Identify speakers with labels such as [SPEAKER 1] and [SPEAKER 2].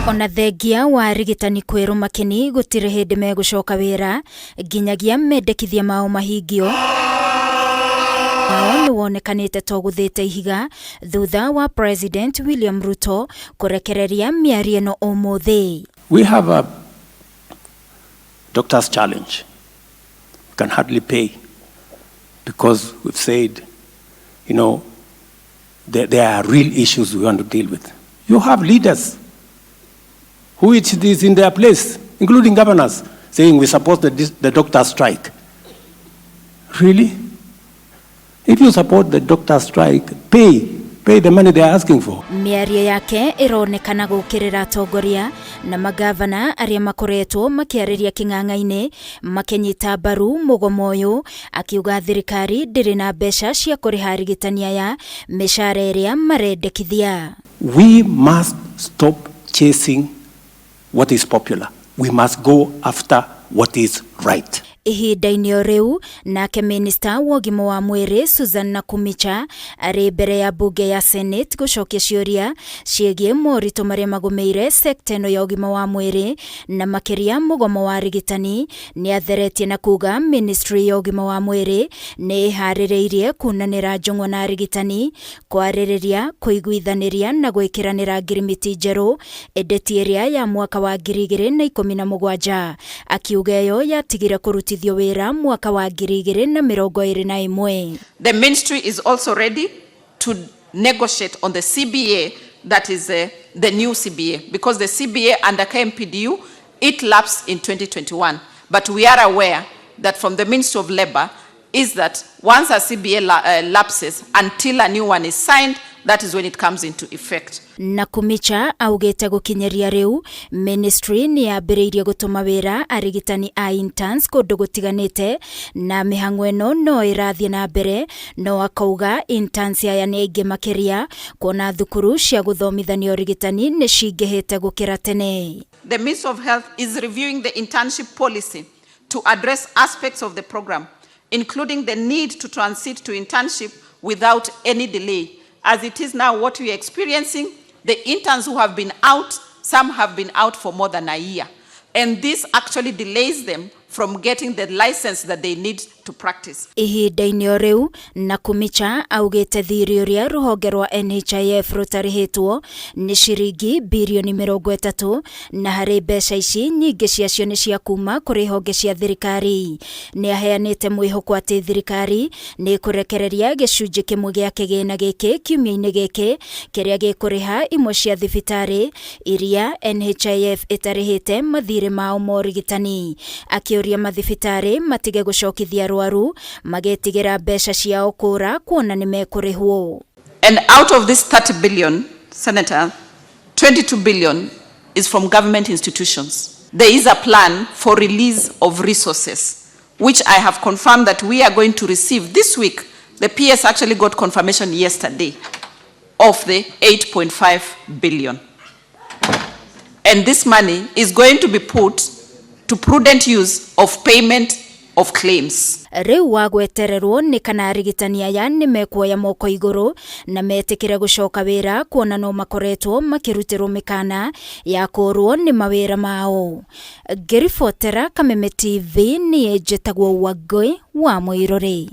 [SPEAKER 1] Ona thengia wa arigitani kwĩrwo makeni gũtirĩ hĩndĩ megũcoka wĩra nginyagia mendekithia mao mahingio mao nĩ wonekanĩte to gũthĩte ihiga thutha wa President William Ruto kũrekereria mĩario ĩno ũmũthĩ.
[SPEAKER 2] We have a doctor's challenge. We can hardly pay because we've said, there are real issues we want to deal with. You have leaders who it is in their place, including governors, saying we support the doctor's strike. Really? If you support the doctor's strike, pay the money they are asking for.
[SPEAKER 1] Mĩario yake ĩronekana gũkĩrĩra atongoria na magavana arĩa makoretwo makĩarĩria kĩng'ang'a-inĩ makĩnyita mbaru mũgomo ũyũ, akiuga thirikari ndĩrĩ na mbeca cia kũrĩha arigitani aya mĩcara ĩrĩa marendekithia.
[SPEAKER 2] We must stop chasing what is popular. We must go after what is right.
[SPEAKER 1] Ihinda-inĩ o rĩu, nake minista wa ũgima wa mwĩrĩ Susan Nakhumicha arĩ mbere ya mbunge ya Senate gũcokia ciũria ciĩgiĩ moritũ marĩa magũmĩire sekta ĩno ya ũgima wa mwĩrĩ na makĩria mũgomo wa arigitani, nĩ atheretie na kuga ministry ya ũgima wa mwĩrĩ nĩ ĩharĩrĩirie kunanĩra njũng'wa na arigitani, kwarĩrĩria, kũiguithanĩria na gwĩkĩranĩra ngirimiti njerũ, ĩndĩ ti ĩrĩa ya mwaka wa 2017, akiuga ĩyo yatigire kũrutithio wĩra mwaka wa 2021.
[SPEAKER 3] The ministry is also ready to negotiate on the CBA, that is the new CBA, because the CBA under KMPDU, it lapsed in 2021. But we are aware that from the Ministry of Labor is that once a CBA lapses, until a new one is signed, that is when it comes into effect.
[SPEAKER 1] Nakhumicha augĩte gũkinyĩria rĩu ministry nĩ yambĩrĩirie gũtũma wĩra arigitani a interns kũndũ gũtiganĩte na mĩhang'o ĩno no ĩrathiĩ na mbere, no akauga interns aya nĩ aingĩ makĩria kuona thukuru cia gũthomithania ũrigitani nĩ cingĩhĩte gũkĩra tene.
[SPEAKER 3] The Ministry of Health is reviewing the internship policy to address aspects of the program, including the need to transit to internship without any delay. As it is now, what we are experiencing, the interns who have been out, some have been out for more than a year. And this actually delays them from getting the license that they need to practice.
[SPEAKER 1] Ihinda-inĩ o rĩu, Nakhumicha augĩte thirĩ ũrĩa rũhonge rwa NHIF rũtarĩhĩtwo nĩ ciringi birioni 30, na harĩ mbeca ici nyingĩ ciacio nĩ cia kuma kũrĩ honge cia thirikari. Nĩ aheanĩte mwĩhoko atĩ thirikari nĩ ĩkũrekereria gĩcunjĩ kĩmwe gĩa kĩgĩna gĩkĩ kiumia-inĩ gĩkĩ kĩrĩa gĩkũrĩha imwe cia thibitarĩ iria NHIF ĩtarĩhĩte mathirĩ mao ma ũrigitani, akĩũria mathibitarĩ matige gũcokithia arwaru magetigĩra mbeca ciao kũra kuona nĩ mekũrĩhwo.
[SPEAKER 3] And out of this 30 billion, Senator, 22 billion is from government institutions. There is a plan for release of resources, which I have confirmed that we are going to receive this week. The PS actually got confirmation yesterday of the 8.5 billion. And this money is going to be put to prudent use of payment of claims.
[SPEAKER 1] Rĩu wa gwetererwo nĩ kana arigitani aya nĩ mekuoya moko igũrũ na metĩkĩre gũcoka wĩra kuona no makoretwo makĩrutĩrwo mĩkana ya kũrwo nĩ mawĩra mao. Ngĩribotera Kameme TV, niĩ njĩtagwo Wangũi wa Mũirũrĩ.